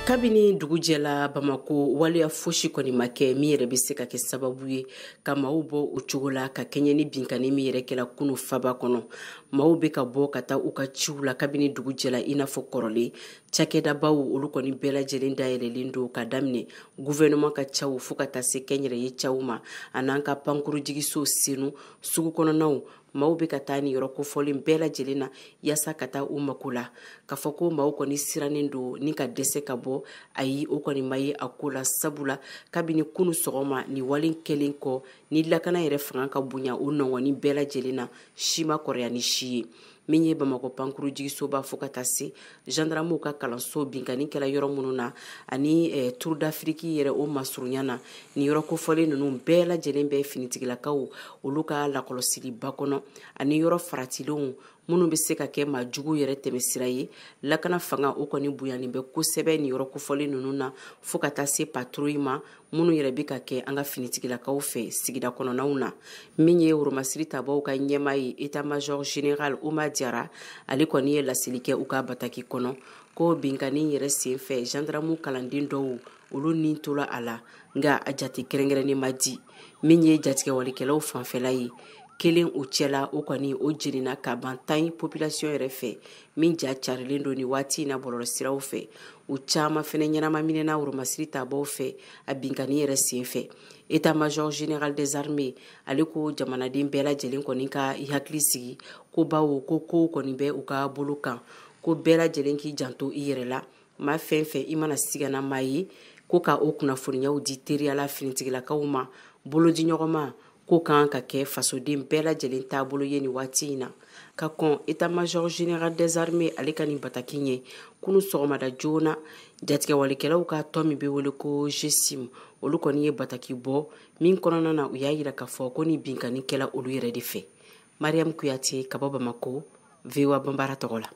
Kabini dugu jɛla Bamako, waleya fosi kɔni ma kɛ min yɛrɛ bɛ se ka kɛ sababu ye ka maaw bɔ o cogo la ka kɛɲɛ ni binkanni min yɛrɛ kɛla kunu faba kɔnɔ. Maaw bɛ ka bɔ ka taa u ka ciw la kabini dugu jɛla i n'a fɔ kɔrɔlen. Cakɛdabaw, olu kɔni bɛɛ lajɛlen dayɛlɛlen don, ka daminɛ gouvernement ka caw fo ka taa se kɛnyɛrɛye caw ma, a n'an ka pankurujigiso Senu sugu kɔnɔnaw. Maaw bɛ ka taa nin yɔrɔ kofɔlen bɛɛ lajɛlen na yaasa ka taa u mako la. K'a fɔ ko maaw kɔni sirannen don ni ka dɛsɛ ka bɔ, ayi, o kɔni ma ye a ko la, sabula kabini kunu sɔgɔma ni wale kɛlen kɔ ni lakana yɛrɛ fanga ka bonya o nɔngɔni bɛɛ lajɛlen na, si ma kɔrɔya ni si ye. Min ye Bamakɔ pankurujigisoba fo ka taa se gendarmew ka kalanso, binkanni kɛra yɔrɔ minnu na, ani Tour d'Afrique yɛrɛ o masurunya na, nin yɔrɔ kofɔlen ninnu bɛɛ lajɛlen bɛ finitigilakaw olu ka lakɔlɔsiliba kɔnɔ, ani yɔrɔ faratilenw minnu bɛ se ka kɛ maa jugu yɛrɛ tɛmɛsira ye. Lakana fanga o kɔni bonyanen bɛ kosɛbɛ nin yɔrɔ kofɔlen ninnu na, fo ka taa se patrouille ma minnu yɛrɛ bɛ ka kɛ an ka finitigilakaw fɛ sigida kɔnɔnaw na. Min ye woromasiri tabaw ka ɲɛmaa ye, état major général Oumar Diarra, ale kɔni ye laseli kɛ u ka bataki kɔnɔ ko binkanni yɛrɛ senfɛ, gendarme kalanden dɔw, olu ni tora a la, nka a jate kɛrɛnkɛrɛnnen ma di. Min ye jatigɛwalikɛlaw fanfɛla ye, kelen o cɛla, o kɔni o jenina ka ban tan population yɛrɛ fɛ, min ja carilen don nin waati in na bɔlɔlɔsiraw fɛ. U caman fɛnɛ ɲɛnama minɛna woromasiri tabaw fɛ a binkanni yɛrɛ sen fɛ. État major général des armées, ale ko jamanaden bɛɛ lajɛlen kɔni ka i hakili sigi, ko bawo ko kow kɔni bɛ u ka bolo kan, ko bɛɛ lajɛlen k'i janto i yɛrɛ la. Maa fɛn fɛn i mana sigana maa ye, ko ka o kunnafoniyaw di teriyala finitigilakaw ma. Bolodiɲɔgɔnma ko kan ka kɛ fasoden bɛɛ lajɛlen taabolo ye nin waati in na. Ka kɔn état major général des armées ale ka nin bataki ɲɛ, kunu sɔgɔmada joona, jatigɛwalikɛlaw ka tɔn min bɛ wele ko GSIM, olu kɔni ye bataki bɔ min kɔnɔna na u y'a yira k'a fɔ ko ni binkanni kɛla olu yɛrɛ de fɛ. Mariam Kuyate ka bɔ Bamako, VOA Banbara tɔgɔ la.